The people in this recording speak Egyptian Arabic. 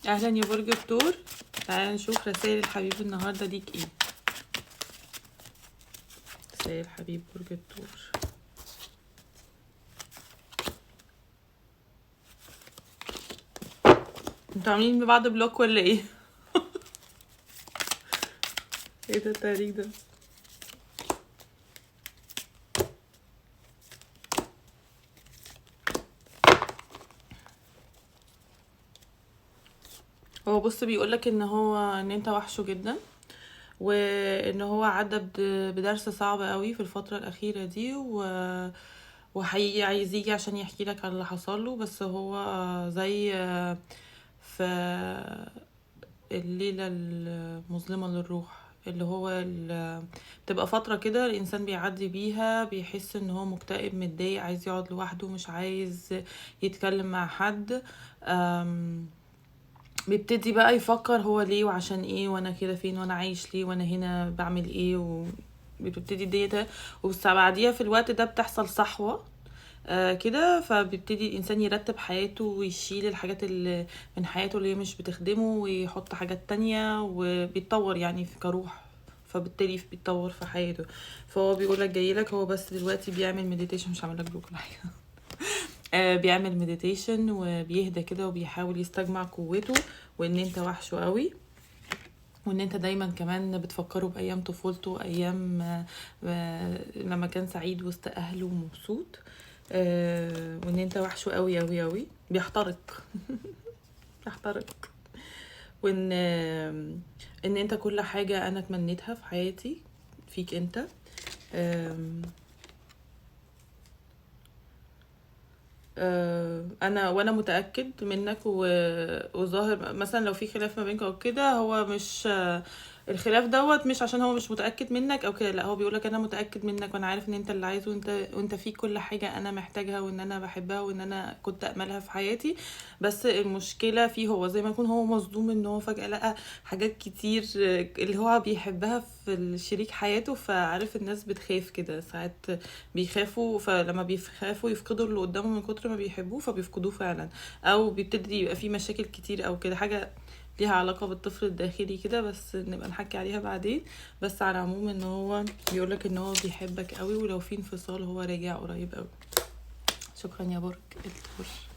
اهلا يا برج الثور، تعالى نشوف رسائل الحبيب النهارده ليك ايه. رسائل الحبيب برج الثور. انتوا عاملين ببعض block ولا ايه؟ ايه ده التهريج ده؟ هو بص بيقولك ان هو ان انت وحشة جدا، وان هو عدى بدرس صعب قوي في الفترة الأخيرة دي، وحقيقي عايز يجي عشان يحكي لك على اللي حصل له، بس هو زي في الليلة المظلمة للروح، اللي هو بتبقى فترة كده الإنسان بيعدي بيها، بيحس إن هو مكتئب متضايق، عايز يقعد لوحده، مش عايز يتكلم مع حد، بيبتدي بقى يفكر هو ليه وعشان ايه، وانا كده فين، وانا عايش ليه، وانا هنا بعمل ايه، وبتبتدي ديت. وبس بعديها في الوقت ده بتحصل صحوة كده، فبيبتدي الإنسان يرتب حياته ويشيل الحاجات اللي من حياته اللي هي مش بتخدمه ويحط حاجات تانية، وبيتطور يعني في كروح، فبالتالي بيتطور في حياته. فهو بيقولك جايلك، هو بس دلوقتي بيعمل meditation، مش هعمل لك block ولا حاجة. بيعمل meditation وبيهدى كده، وبيحاول يستجمع قوته، وان انت وحشة قوي، وان انت دايما كمان بتفكره بايام طفولته، ايام لما كان سعيد وسط اهله ومبسوط، وان انت وحشة قوي قوي قوي، بيحترق بيحترق، وان ان انت كل حاجة انا اتمنيتها في حياتي فيك انت. انا وانا متاكد منك، وظاهر مثلا لو في خلاف ما بينك او كده، هو مش الخلاف دوت مش عشان هو مش متاكد منك او كده، لا هو بيقولك انا متاكد منك، وانا عارف ان انت اللي عايزه، وانت فيك كل حاجة انا محتاجها، وان انا بحبها، وان انا كنت املها في حياتي. بس المشكلة فيه هو زي ما يكون هو مصدوم ان هو فجاة لقى حاجات كتير اللي هو بيحبها في شريك حياته. فعارف الناس بتخاف كده ساعات، بيخافوا، فلما بيخافوا يفقدوا اللي قدامهم من كتر ما بيحبوه، فبيفقدوه فعلا، او بيبتدي يبقى فيه مشاكل كتير او كده، حاجة ليها علاقة بالطفل الداخلي كده، بس نبقى نحكي عليها بعدين. بس على العموم ان هو بيقولك ان هو بيحبك قوي، ولو في انفصال هو راجع قريب قوي. شكرا يا برج الثور.